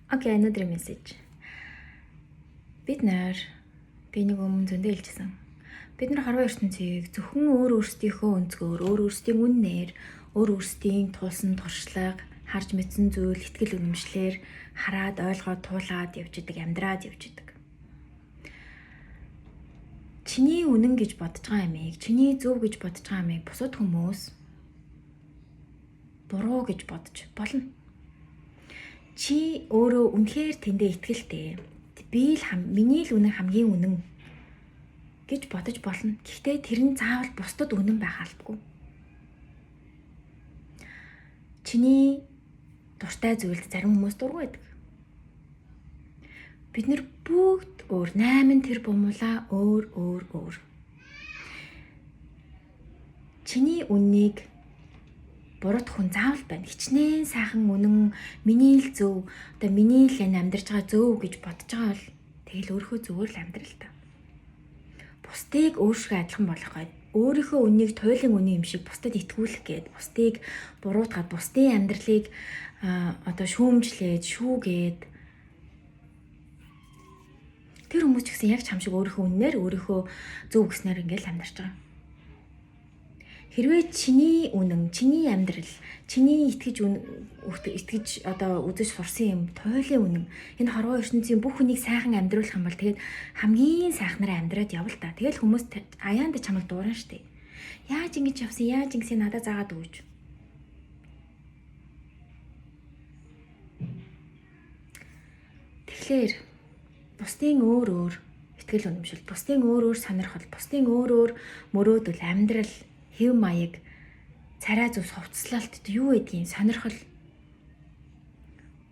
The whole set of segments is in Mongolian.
Okay, өнөөдрийн мессеж. Бид нар би нэг өмнө зөндөө хэлжсэн. Бид нар хорвоо ертөнцийг зөвхөн өөр өөрсдийнхөө өнцгөөр, өөр өөрсдийн үннээр, өөр өөрсдийн туулсан туршлага, харж мэдсэн зүйл, итгэл үнэмшлэр хараад, ойлгоод, туулаад явж идэг, амьдраад явж идэг. Чиний үнэн гэж бодож байгаа юмыг, чиний зөв гэж бодож байгаа юмыг бусад хүмүүс буруу гэж бодож болно. Чи өөрөө үнэхээр тэндээ итгэлтэй. Би л миний л үнэн хамгийн үнэн гэж бодож болно. Гэхдээ тэр нь заавал бусдад үнэн байх албагүй. Чиний дуртай зүйлд зарим хүмүүс дургүй байдаг. Бид нэр бүгд өөр 8 тэр бумуулаа өөр өөр өөр. Чиний үннийг буруут хүн заавал байна. Хичнээн сайхан үнэн миний л зөв, одоо миний л энэ амьдарч байгаа зөв гэж бодож байгаа бол тэгэл өөрийнхөө зөвөр л амьдрал та. Бусдыг өөршгөө адилхан болгох гээд өөрийнхөө үннийг туйлын үнэн юм шиг бусдад итгүүлэх гээд бусдыг буруутгаад бусдын амьдралыг одоо шүүмжлээд шүүгээд тэр хүмүүс ч гэсэн яг чам шиг өөрийнхөө үннээр өөрийнхөө зөв гэснээр ингээл амьдарч байгаа. Хэрвээ чиний үнэн, чиний амьдрал, чиний итгэж итгэж одоо үзэж сурсан юм туйлын үнэн энэ хорвоо ертөнцийн бүх хүнийг сайхан амьдруулах юм бол тэгээд хамгийн сайхнараа амьдраад явал та. Тэгэл хүмүүс аяанда чамайг дуурна штэ. Яаж ингэж явсан, яаж ингэсэн надад заагаад өгч. Тэгэхээр бусдын өөр өөр итгэл үнэмшил, бусдын өөр өөр сонирхол, бусдын өөр өөр мөрөөдөл, амьдрал, хэв маяг, царай зүс, хувцлалт юу гэдгийг сонирхол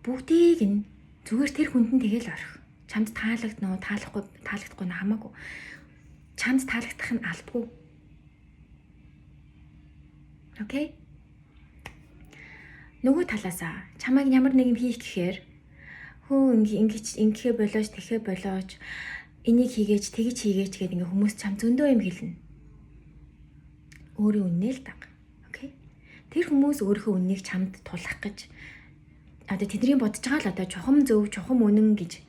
бүгдийг нь зүгээр тэр хүнд нь тэгэл орхи. Чамд таалагдана уу, таалахгүй, таалагдахгүй нь хамаагүй. Чамд таалагдах нь албагүй. Окей? Нөгөө талаасаа чамайг ямар нэг юм хийх гэхээр хөө ингэж ингэхэ болооч, тэхэ болооч, энийг хийгээч, тэгж хийгээч гэдэг ингээ хүмүүс чам зөндөө юм хэлнэ. Өөрийн үннээ л даг. Окей? Тэр хүмүүс өөрийнхөө үннийг чамд тулах гэж одоо тэдний бодож байгаа л одоо чухам зөв, чухам үнэн гэж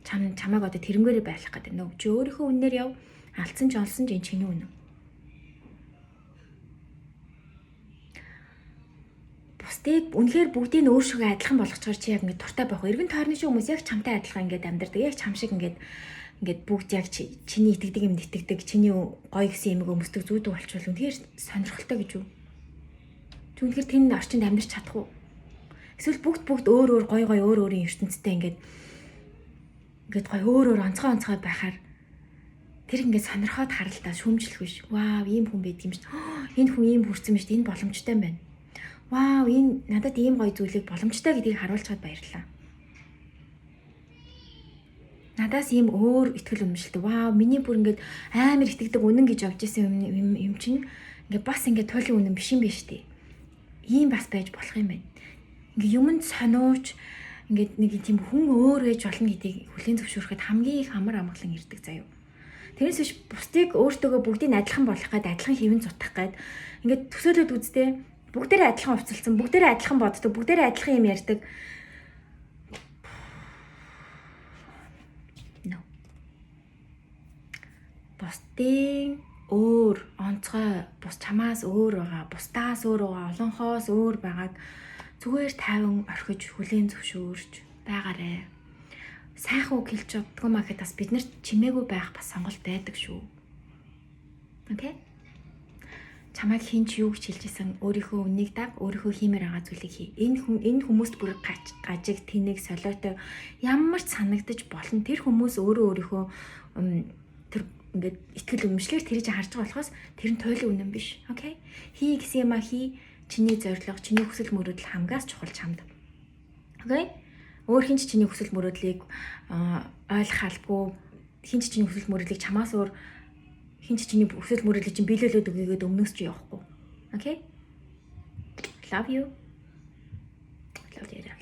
чамайг одоо тэрнгээрээ байрлах гэдэг. Нөө чи өөрийнхөө үннээр яв. Алдсан ч олсон ч энэ чиний үнэн. Бусдыг үнэхээр бүгдийг нь өөршгөө адилхан болгочоор чи яг ингэ дуртай байх. Эргэн тойрны шиг хүмүүс яг чамтай адилхан ингэ амьдардаг. Яг чам шиг ингээд бүгд яг чиний итгэдэг юмд итгэдэг, чиний гоё гэсэн юмыг өмсдөг, зүүдэг болчихвол үнэхээр сонирхолтой гэж юу? Чи үнэхээр тэн орчинд амьдарч чадах уу? Эсвэл бүгд өөр өөр гоё гоё өөр өөрийн ертөнцтэй ингээд гоё өөр өөр онцгой онцгой байхаар тэр ингээд сонирхоод харалтаа шүүмжлэх биш. Вау, ийм хүн байдаг юм шүү. Энэ хүн ийм хүрсэн юм шүү. Энэ боломжтой юм байна. Вау, энэ надад ийм гоё зүйлийг боломжтой гэдгийг харуулчаад баярлалаа. Надаас ийм өөр итгэл үнэмшилтэй. Вау, миний бүр ингээд амар итгэдэг үнэн гэж явж исэн юм чинь ингээд бас ингээд туйлын үнэн биш юм биш үү? Ийм бас байж болох юм байна. Ингээд юмд сониуч ингээд нэг тийм хүн өөр байж болно гэдгийг хүлээн зөвшөөрөхөд хамгийн их амар амгалан ирдэг заяа. Тэрнээс биш бусдыг өөртөөгөө бүгдийг адилхан болгох гээд адилхан хэвэн зутах гээд ингээд төсөөлөд үзтээ бүгдээрээ адилхан хувцалсан, бүгдээрээ адилхан боддог, бүгдээрээ адилхан юм ярьдаг. No. Бусдын өөр онцгой, бус чамаас өөр байгаа, бусдаас өөр байгаа, олонхоос өөр байгааг зүгээр тайван орхиж хүлээн зөвшөөрч байгаарэ. Сайхан үг хэлж чаддгүй маа гэхэд бас бид нарт чимээгүй байх бас сонголт байдаг шүү. Окей? Чамайг хэн ч юу гэж хэлжсэн өөрийнхөө үннийг даг, өөрийнхөө хиймээр байгаа зүйлийг хий. Энэ хүмүүст бүр гажиг, тэнэг, солиотой ямар ч санагдаж болно. Тэр хүмүүс өөрөө өөрийнхөө тэр ингээд итгэл үнэмшлэр тэрийг харж байгаа болохоос тэр нь туйлын үнэн биш. Окей? Хий гэсэн юмаа хий. Чиний зорилго, чиний хүсэл мөрөөдөл хамгаас чухал чамд. Окей? Өөр хэн ч чиний хүсэл мөрөөдлийг ойлгох албагүй. Хэн ч чиний хүсэл мөрөөдлийг чамаас өөр хэн ч чиний хүсэл мөрөөдлийг чинь биелүүлээд өгөөгээд өмнөөс чи явахгүй. Окей? Love you. Love you.